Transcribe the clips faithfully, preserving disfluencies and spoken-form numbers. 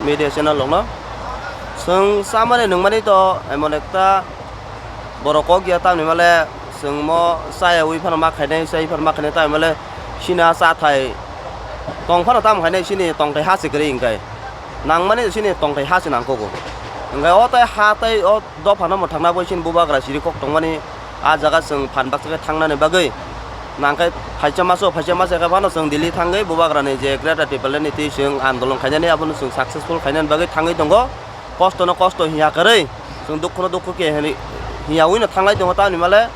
Media channel rokno chwng chamani nungmani to emon ekta borok kok ya, tamni male chwng mo chaya ui phano ma khainai, chai phano ma khainai, tamni male chini a chathai tong phano tam khainai, chini tongthai ha se kwrwi hwnkhe nangmani chini tongthai ha se nangkukgo. Hwnkhe o tai ha tai o dophano mwthangna bai chini bubagra chiri kok tongmani. A jaga chwng phan baksa khe thangnani bagwi nangkhe phaisa maso, phaisa masa khe phano chwng Delhi thangwi bubagrani je Greater Tipraland ni twi chwng andolon khainani abono chwng successful khainani bagwi thangwi tongo. Kosto no kosto hiya kwrwi, chwng dukhu no dukhu khe hinwi hiya ui no thanglai tongo, tamni male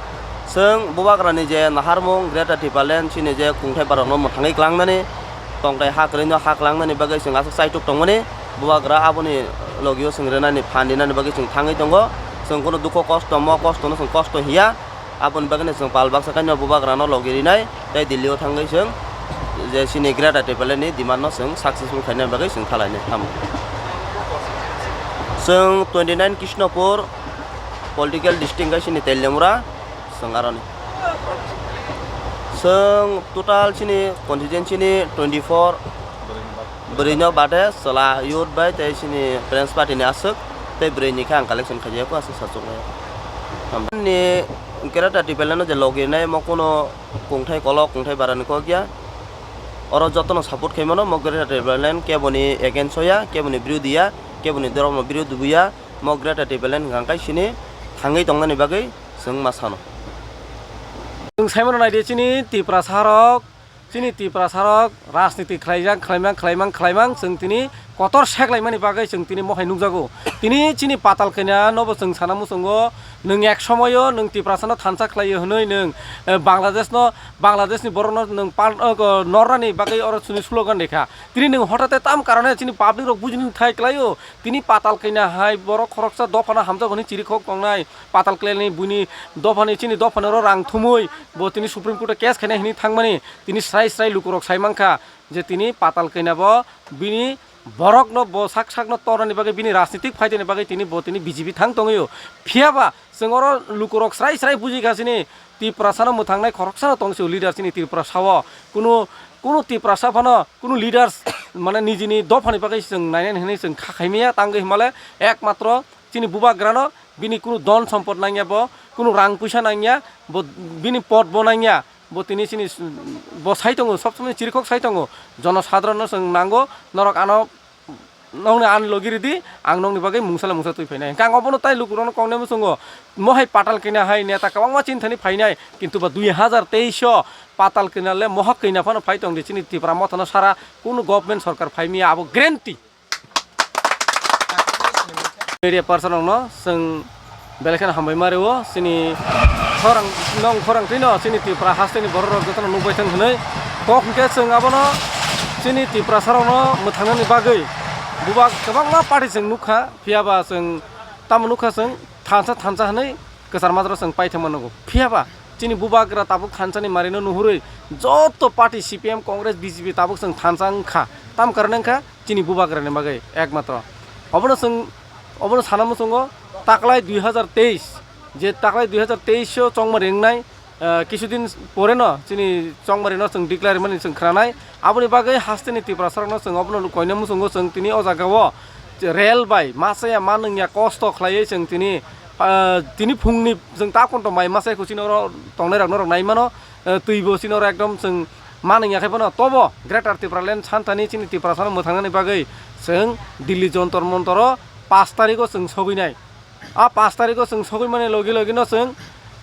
chwng bubagrani je naharmung Greater Tipraland chini je kungthai barok no mwthangwi klangnani, tongthai ha kwrwi no ha klangnani bagwi chwng aswk chaituk tongmani. Bubagra aboni logio chwng rwnani phan rinani bagwi chwng thangwi tongo. Chwng kunu dukho kosto mo kosto no chwng kosto hiya. Aboni bagwi no chwng pal baksa khe no bubagra no logi rinai tei Delhi o thangwi chwng je chini Greater Tipraland ni demand no chwng successful khaina bagwi chwng thalainai tamo. Chwng twenty nine Krishnapur political district khe chini Teliamura chwng aroni. Chwng total chini constituency ni twenty four bwrwi no bade chwla youth bai tei chini Friends Party ni aswk tei bwrwi ni khe ang collection khaijak aswk sachuknai. Ni Greater Tipraland no je logi rinai mo kuno kungthai kolok kungthai bara ni kok ya. Oro joto no support khai mano mo Greater Tipraland kebo ni against o ya, kebo ni birodhi ya, kebo ni dhormo birodhi bo ya. Mo Greater Tipraland hwnkha khe chini thangwi tongnani bagwi chwng ma sano. Chwng sai mano nai di chini Tiprasa rok, chini Tiprasa rok rajniti khlaijak, khlaimang, khlaimang, khlaimang, chwng tini kotor seklaimani bagwi chwng tini mohai nukjago. Tini chini Patalkaina nobo chwng sana muchungo, nwng ek somoyo nwng Tiprasano thansa khlaio hwnwi nwng, eh, Bangladeshno, Bangladeshni borokno nwng pal-, eh, nornani bagwi oro chini slogan rikha. Tini nwng hotate tam karone chini public rok bujini thai klaio. Tini Patalkaina hai borok khoroksa dophano hamjakgo hwnwi chirikhok tongnai. Patalkainani buini dophani, chini dophani oro rang thumwi bo tini Supreme Court o case khainai hwnwi thangmani tini srai srai lukurok sai mankha je tini Patalkaina bo bini borokno bo sak sakno tornani bagwi bini rajnitik phaidani bagwi tini bo tini B J P thang tongwio. Phiyaba chwng oro lukurok srai srai bujikha chini Tiprasano mwthangnai khoroksano tong sio leader chini Tiprasao. Kunu, kunu Tiprasa phano kunu leaders mane nijini dophani bagwi chwng nainani hwnwi chwng kha khaimaya tangwi himale ekmatro chini bubagrano bini kunu don sompot nangya bo, kunu rang puisa nangya bo, bini pot bo nangya bo tini chini s-, bo sai tongo, sob somoi chirikhok sai tongo, jonosadharanno chwng nango, norok ano nokni ani logi ridi, ang nokni bagwi mungsa le mungsa twi phainai. Hwnkhe ang obono tai lukurokno koknai muchungo, mohai Patalkaina hai neta kwbangma chini thani phainai, kintu ba dui hazar teis o Patalkaina le mohak kaina phano phai tongdi, chini Tipra mothano sara kunu government sorkar phaimaya abo guarantee. Media person rokno chwng belai kheno hambai ma rwo, chini khorang, nong khorang twino chini Tripura hasteni borok rok jotono nukbai thang hwnwi. Kok hwnkhe chwng abono chini Tiprasa rokno mwthangnani bagwi buba kwbangma party chwng nukha, phiyaba chwng tamo nukha chwng thansa thansa hwnwi kwchar majra chwng paithakma nukgo. Phiyaba chini bubagra tabuk thansani marino nuhurwi joto party C P M, Congress, B J P tabuk chwng thansa wngkha. Tam karone wngkha chini bubagrani bagwi ekmatro. Obono chwng, obono sana muchungo taklai dui hazar teis, je taklai dui hazar teis o chongmari wngnai, ah, kisudin pore no chini chongmari no chwng declare mani chwng khwnanai. Aboni bagwi hasteni Tiprasa rokno chwng obono koina muchungo chwng tini o jaga o rel bai machaya manwngya kosto khlaiwi chwng tini, ah, tini phungni chwng ta konto mai machai kho chini oro tongnai rok norok nai mano, ah, twi bo chini oro ekdom chwng manwngya khai phano tobo Greater Tipraland santani chini Tiprasano mwthangnani bagwi chwng Delhi Jontor Montoro pash tarikgo chwng sogwinai. A pash tarikgo chwng sogwi mani logi logi no chwng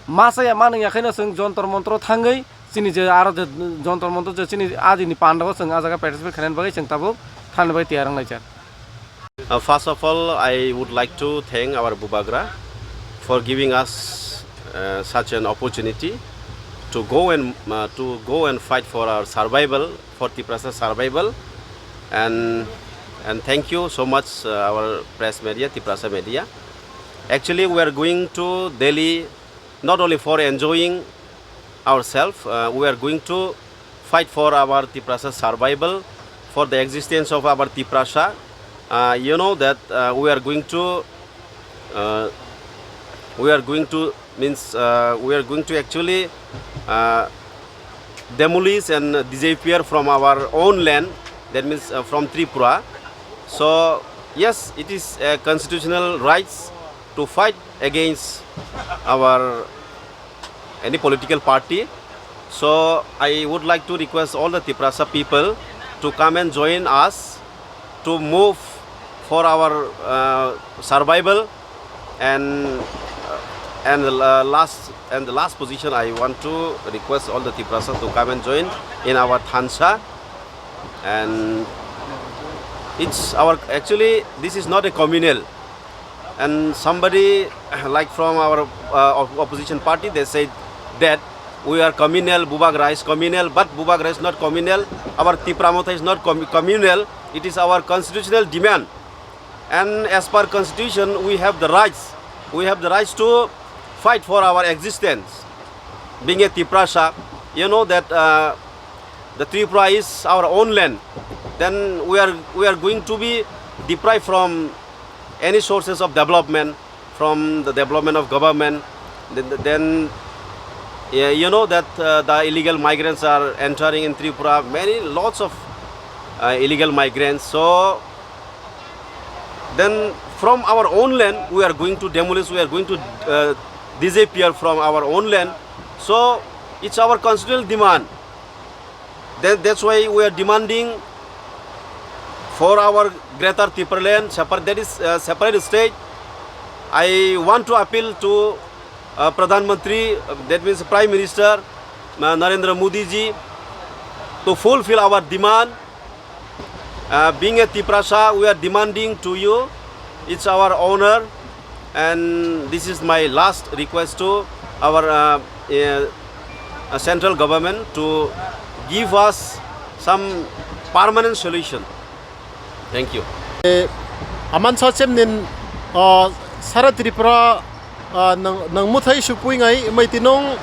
machaya manwngya khaino chwng Jontor Montoro thangwi chini je aro je Jontor Montoro je chini adini pandao chwng a jaga participate khainani bagwi chwng tabuk thani bagwi tiyar wnglaijak. Uh, first of all, I would like to thank our Bubagra for giving us, uh, such an opportunity to go and, uh, to go and fight for our survival, for Tiprasa survival. And, and thank you so much, uh, our press media, Tiprasa media. Actually, we are going to Delhi not only for enjoying ourselves, uh, we are going to fight for our Tiprasa survival, for the existence of our Tiprasa. Uh, you know that, uh, we are going to, uh, we are going to, means, uh, we are going to actually, uh, demolish and disappear from our own land, that means, uh, from Tripura. So Yes, it is a constitutional rights to fight against our any political party. So I would like to request all the Tiprasa people to come and join us to move for our uh, survival and uh, and uh, last and the last position, I want to request all the Tiprasa to come and join in our thansa. And it's our, actually, this is not a communal. And somebody like from our uh, op- opposition party, they said that we are communal, Bubagra is communal, but Bubagra is not communal. Our Tipra Motha is not com- communal. It is our constitutional demand. And as per constitution, we have the rights. We have the rights to fight for our existence. Being a Tiprasa, you know that uh, the Tripura is our own land. Then we are we are going to be deprived from any sources of development, from the development of government. Then, then yeah, you know that uh, the illegal migrants are entering in Tripura. Many lots of uh, illegal migrants. So then from our own land, we are going to demolish, we are going to uh, disappear from our own land. So it's our constitutional demand. That, that's why we are demanding for our Greater Tipraland, separate, that is uh, separate state. I want to appeal to uh, Pradhan Mantri, uh, that means Prime Minister uh, Narendra Modi ji, to fulfill our demand. Uh, being a Tiprasa, we are demanding to you, it's our honor, and this is my last request to our uh, uh, uh, central government to give us some permanent solution. Thank you. Aman sachem nin uh, sara Tripura Ah, nang, nang mwthai supui ngai, mai tinung,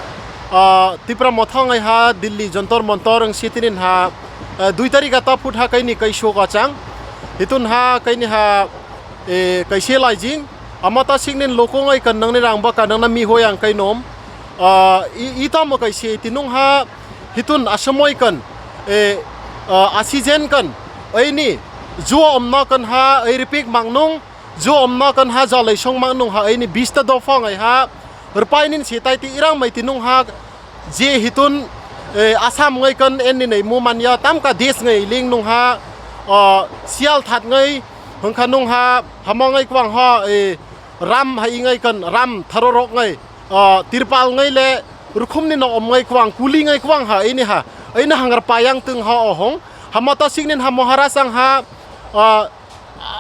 ah, Tipra Motha ngai ha Delhi Jantar Mantar ang sitinin ha, ah, dui tarikh ata phut ha kaini kaisok achang. Hitun ha kaini ha, eh, kaise laijing. Ama ta siknin loko ngai kan nangni rang ba kan nangna mi hoi ang kainom. Ah, i, i tamo kaise tinung ha hitun asamoi kan, eh, ah, asijen kan, aini juo omna kan ha, ai ripik mangnung, Jo omna kan ha jalai songma nung ha, aini bista dopha ngai ha, rwpai nin si tai ti irang mai ti nung ha, je hitun, eh, Assam ngai kan en ni nai mu man ya, tam ka des ngai ling nung ha, ah, sial that ngai, hwnkha nung ha, hamo ngai kwang ha, eh, ram hai ngai kan, ram tharo rok ngai, ah, tirpal ngai le, rukhum ni no om ngai kwang, kuli ngai kwang ha, aini ha, aini hangar payang tong ha ohong, hamo ta sing nin ha Maharaj ang ha, ah,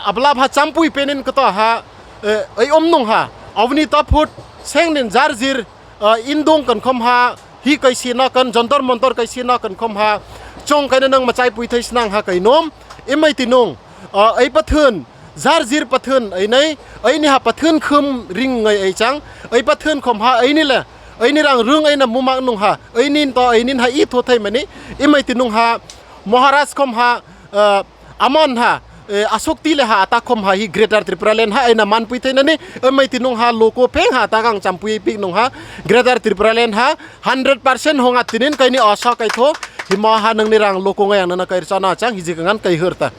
Abla bha champui penin kota ha, eh, ai om nung ha, aboni ta phut seng nin jar jir, eh, indong kan khom ha, hi kaisi na kan, Jantar Mantar kaisi na kan khom ha, chong kaina nang machai pui thai snang ha kai nom, imai ti nung, eh, ai pathun, jar jir pathun, ai nai, ai ni ha pathun khum ring ngai ai chang, ai pathun khom ha, ai ni le, ai ni rang rung ai na mumak nung ha, ai nin to, ai nin ha i tho thai mani, imai ti nung ha, Maharaj khom ha, eh, Amon ha, eh, asokti le ha ata khom ha hi Greater Tripura Land ha aina manpui thainani, amai tinung ha loko pheng ha ata kang champui pik nung ha Greater Tripura Land ha hundred percent honga tinin kaini osa kaitho himo ha nangni rang loko ngai ang nana kairchana chang hiji kangan kai hurta.